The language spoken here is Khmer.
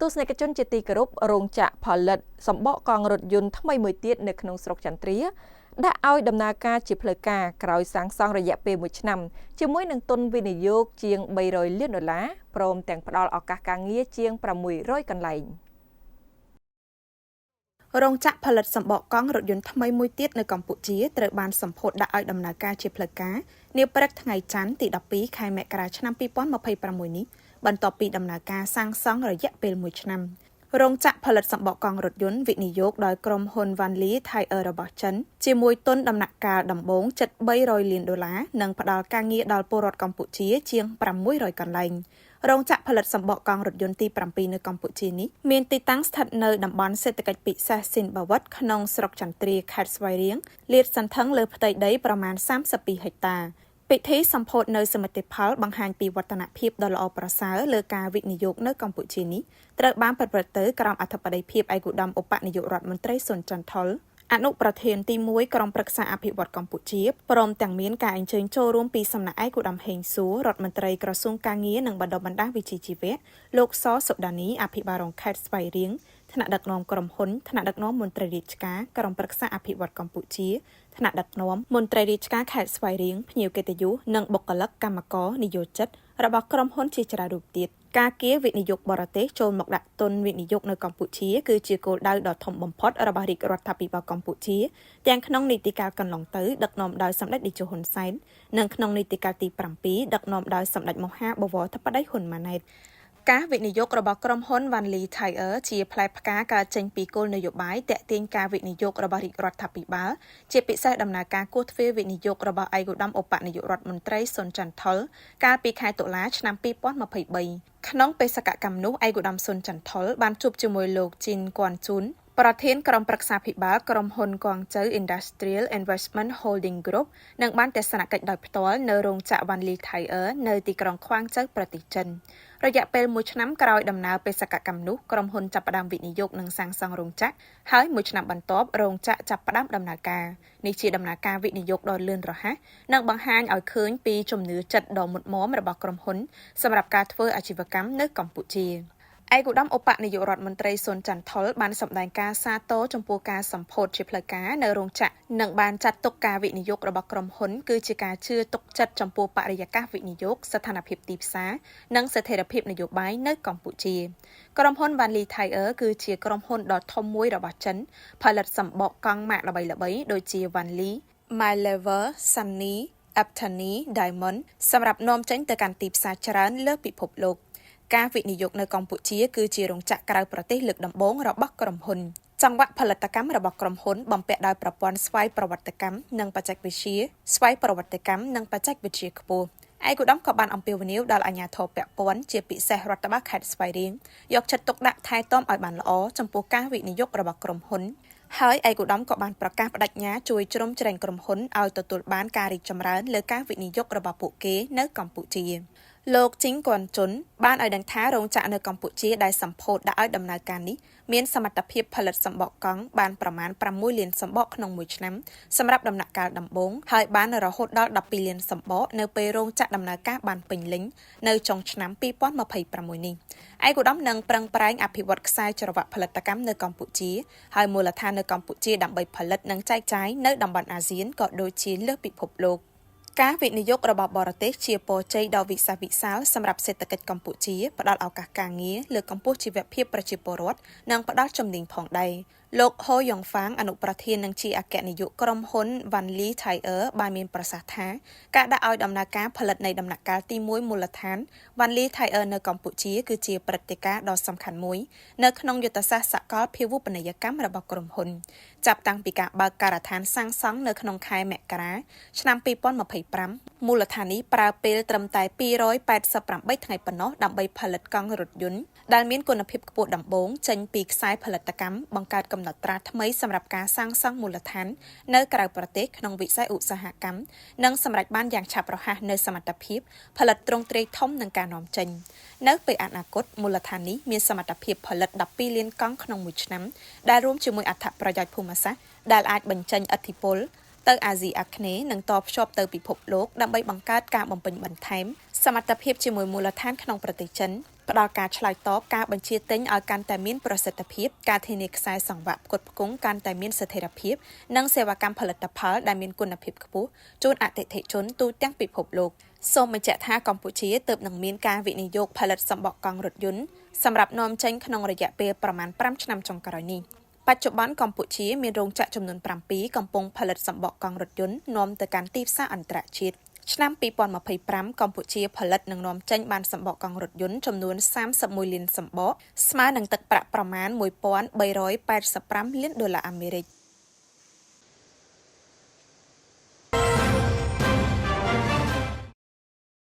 ទស្សនិកជនជាទីគោរពរោងចក្រផលិតសម្បកកង់រថយន្តថ្មីមួយទៀតនៅក្នុងស្រុកចន្ទ្រាដាក់ឲ្យដំណើរការជាផ្លូវការក្រោយសាងសង់រយៈពេល1ឆ្នាំជាមួយនឹងទុនវិនិយោគជាង300លានដុល្លារព្រមទាំងផ្ដល់ឱកាសការងារជាង600កន្លែង។ រោងចក្រផលិតសម្បកកង់រថយន្តថ្មីមួយទៀតនៅកម្ពុជាត្រូវបានសម្ពោធដាក់ឲ្យដំណើរការជាផ្លូវការនាព្រឹកថ្ងៃច័ន្ទទី12ខែមករាឆ្នាំ2026នេះបន្ទាប់ពីដំណើរការសាងសង់រយៈពេល1ឆ្នាំរោងចក្រផលិតសម្បកកង់រថយន្តវិនិយោគដោយក្រុមហ៊ុន Vanli Tire របស់ចិនជាមួយទុនដំណាក់កាលដំបូងជិត300លានដុល្លារនិងផ្ដល់ការងារដល់ពលរដ្ឋកម្ពុជាជាង600កន្លែងរោងចក្រផលិតសម្បកកង់រថយន្តទី7នៅកម្ពុជានេះមានទីតាំងស្ថិតនៅតំបន់សេដ្ឋកិច្ចពិសេសស៊ីនបាវិតក្នុងស្រុកចន្ទ្រាខេត្តស្វាយរៀងលាតសន្ធឹងលើផ្ទៃដីប្រមាណ32ហិកតាពិធីសម្ពោធនៅសមិទ្ធផលបង្ហាញពីវឌ្ឍនភាពដ៏ល្អប្រសើរលើការវិនិយោគនៅកម្ពុជានេះត្រូវបានប្រព្រឹត្តទៅក្រោមអធិបតីភាពឯកឧត្តមឧបនាយករដ្ឋមន្ត្រីសុនចន្ទថុលអនុប្រធានទី1ក្រុមប្រឹក្សាអភិវឌ្ឍកម្ពុជាព្រមទាំងមានការអញ្ជើញចូលរួមពីសំណាក់ឯកឧត្តមហេងសួររដ្ឋមន្ត្រីក្រសួងការងារនិងបណ្ដុះបណ្ដាលវិជ្ជាជីវៈលោកសសុដានីអភិបាលរងខេត្តស្វាយរៀងថ្នាក់ដឹកនាំក្រុមហ៊ុនថ្នាក់ដឹកនាំមន្ត្រីរាជការក្រុមប្រឹក្សាអភិវឌ្ឍកម្ពុជាថ្នាក់ដឹកនាំមន្ត្រីរាជការខេត្តស្វាយរៀងភ្ញៀវកិត្តិយសនិងបុគ្គលិកកម្មករនិយោជិតរបស់ក្រុមហ៊ុនជាច្រើនរូបទៀតការគាវិនិយោគបរទេសចូលមកដាក់ទុនវិនិយោគនៅកម្ពុជាគឺជាគោលដៅដ៏ធំបំផុតរបស់រាជរដ្ឋាភិបាលកម្ពុជាទាំងក្នុងនីតិកាលកន្លងទៅដឹកនាំដោយសម្ដេចតេជោហ៊ុនសែននិងក្នុងនីតិកាលទី7ដឹកនាំដោយសម្ដេចមហាបវរធិបតីហ៊ុនម៉ាណែតការវិនិយោគរបស់ក្រុមហ៊ុន Vanli Tire ជាផ្លែផ្កាកើតចេញពីគោលនយោបាយទាក់ទាញការវិនិយោគរបស់រាជរដ្ឋាភិបាលជាពិសេសដំណើរការគោះទ្វារវិនិយោគរបស់ឯកឧត្តមឧបនាយករដ្ឋមន្ត្រីសុនចន្ទថុលកាលពីខែតុលាឆ្នាំ2023ក្នុងបេសកកម្មនោះឯកឧត្តមសុនចន្ទថុលបានជួបជាមួយលោកជីនគួនជូនប្រធានក្រុមប្រឹក្សាភិបាលក្រុមហ៊ុន Guangzhou Industrial Investment Holding Group និងបានទស្សនកិច្ចដោយផ្ទាល់នៅរោងចក្រ Vanli Tire នៅទីក្រុងខ្វាងចៅប្រទេសចិនរយៈពេល1ឆ្នាំក្រោយដំណើរបេសកកម្មនោះក្រុមហ៊ុនចាប់ផ្ដើមវិនិយោគនិងសាងសង់រោងចក្រហើយមួយឆ្នាំបន្ទាប់រោងចក្រចាប់ផ្ដើមដំណើរការនេះជាដំណើរការវិនិយោគដ៏លឿនរហ័សនិងបង្ហាញឲ្យឃើញពីជំនឿចិត្តដ៏មុតមាំរបស់ក្រុមហ៊ុនសម្រាប់ការធ្វើអាជីវកម្មនៅកម្ពុជាឯកឧត្តមឧបនាយករដ្ឋមន្ត្រីសុនចន្ទថុលបានសម្ដែងការសាទរចំពោះការសម្ពោធជាផ្លូវការនៅរោងចក្រនិងបានចាត់ទុកការវិនិយោគរបស់ក្រុមហ៊ុនគឺជាការជឿទុកចិត្តចំពោះបរិយាកាសវិនិយោគស្ថានភាពទីផ្សារនិងស្ថិរភាពនយោបាយនៅកម្ពុជាក្រុមហ៊ុន Vanli Tire គឺជាក្រុមហ៊ុនដ៏ធំមួយរបស់ចិនផលិតសម្បកកង់ម៉ាកល្បីៗដូចជា Vanli, MyLever, Sunny, Aptani, Diamond សម្រាប់នាំចេញទៅកាន់ទីផ្សារច្រើនលើពិភពលោកការវិនិយោគនៅកម្ពុជាគឺជារោងចក្រក្រៅប្រទេសលើកដំបូងរបស់ក្រុមហ៊ុនចង្វាក់ផលិតកម្មរបស់ក្រុមហ៊ុនបំពាក់ដោយប្រព័ន្ធស្វ័យប្រវត្តិកម្មនិងបច្ចេកវិទ្យាស្វ័យប្រវត្តិកម្មនិងបច្ចេកវិទ្យាខ្ពស់ឯកឧត្តមក៏បានអំពាវនាវដល់អាជ្ញាធរពាក់ព័ន្ធជាពិសេសរដ្ឋបាលខេត្តស្វាយរៀងយកចិត្តទុកដាក់ថែទាំឲ្យបានល្អចំពោះការវិនិយោគរបស់ក្រុមហ៊ុនហើយឯកឧត្តមក៏បានប្រកាសបដិញ្ញាជួយជ្រោមជ្រែងក្រុមហ៊ុនឲ្យទទួលបានការរីកចម្រើនលើការវិនិយោគរបស់ពួកគេនៅកម្ពុជាលោកជីងគួនជុនបានឲ្យដឹងថារោងចក្រនៅកម្ពុជាដែលសម្ពោធដាក់ឲ្យដំណើរការនេះមានសមត្ថភាពផលិតសម្បកកង់បានប្រមាណ6លានសម្បកក្នុងមួយឆ្នាំសម្រាប់ដំណាក់កាលដំបូងហើយបានរហូតដល់12លានសម្បកនៅពេលរោងចក្រដំណើរការបានពេញលេញនៅចុងឆ្នាំ2026នេះឯកឧត្តមនឹងប្រឹងប្រែងអភិវឌ្ឍខ្សែច្រវាក់ផលិតកម្មនៅកម្ពុជាហើយមូលដ្ឋាននៅកម្ពុជាដើម្បីផលិតនិងចែកចាយនៅតំបន់អាស៊ានក៏ដូចជាលើពិភពលោកការវិនិយោគរបស់បរទេសជាពរជ័យដ៏វិសេសវិសាលសម្រាប់សេដ្ឋកិច្ចកម្ពុជាផ្ដល់ឱកាសការងារលើកកម្ពស់ជីវភាពប្រជាពលរដ្ឋនិងផ្ដល់ជំនាញផងដែរលោកហូយ៉ងហ្វាងអនុប្រធាននិងជាអគ្គនាយកក្រុមហ៊ុន Vanli Tire បានមានប្រសាសន៍ថាការដាក់ឲ្យដំណើរការផលិតនៃដំណាក់កាលទី1មូលដ្ឋាន Vanli Tire នៅកម្ពុជាគឺជាព្រឹត្តិការណ៍ដ៏សំខាន់មួយនៅក្នុងយុទ្ធសាស្ត្រសកលភាវូបនីយកម្មរបស់ក្រុមហ៊ុនចាប់តាំងពីការបើកការដ្ឋានសាងសង់នៅក្នុងខែមករាឆ្នាំ2025មូលដ្ឋាននេះប្រើពេលត្រឹមតែ288ថ្ងៃប៉ុណ្ណោះដើម្បីផលិតកង់រថយន្តដែលមានគុណភាពខ្ពស់ដំបូងចេញពីខ្សែផលិតកម្មបង្កើតកំណត់ត្រាថ្មីសម្រាប់ការសាងសង់មូលដ្ឋាននៅក្រៅប្រទេសក្នុងវិស័យឧស្សាហកម្មនិងសម្រេចបានយ៉ាងឆាប់រហ័សនូវសមត្ថភាពផលិតទ្រង់ទ្រាយធំនិងការនាំចេញនៅពេលអនាគតមូលដ្ឋាននេះមានសមត្ថភាពផលិត12លានកង់ក្នុងមួយឆ្នាំដែលរួមជាមួយអត្ថប្រយោជន៍ភូមិសាស្ត្រដែលអាចបញ្ចេញឥទ្ធិពលទៅអាស៊ីអាគ្នេយ៍និងតភ្ជាប់ទៅពិភពលោកដើម្បីបង្កើតការបំពេញបន្ថែមសមត្ថភាពជាមួយមូលដ្ឋានក្នុងប្រទេសចិន ផ្ដល់ការឆ្លើយតបការបញ្ជាទិញឲ្យកាន់តែមានប្រសិទ្ធភាពការធានាខ្សែសង្វាក់ផ្គត់ផ្គង់កាន់តែមានស្ថិរភាពនិងសេវាកម្មផលិតផលដែលមានគុណភាពខ្ពស់ជូនអតិថិជនទូទាំងពិភពលោកសូមបញ្ជាក់ថាកម្ពុជាទើបនឹងមានការវិនិយោគផលិតសំបកកង់រថយន្តសម្រាប់នាំចេញក្នុងរយៈពេលប្រមាណ5ឆ្នាំចុងក្រោយនេះបច្ចុប្បន្នកម្ពុជាមានរោងចក្រចំនួន7កំពុងផលិតសំបកកង់រថយន្តនាំទៅកាន់ទីផ្សារអន្តរជាតិឆ្នាំ2025កម្ពុជាផលិតនិងនាំចេញបានសំបកកង់រថយន្តចំនួន31លានសំបកស្មើនឹងទឹកប្រាក់ប្រមាណ1385លានដុល្លារអាមេរិក។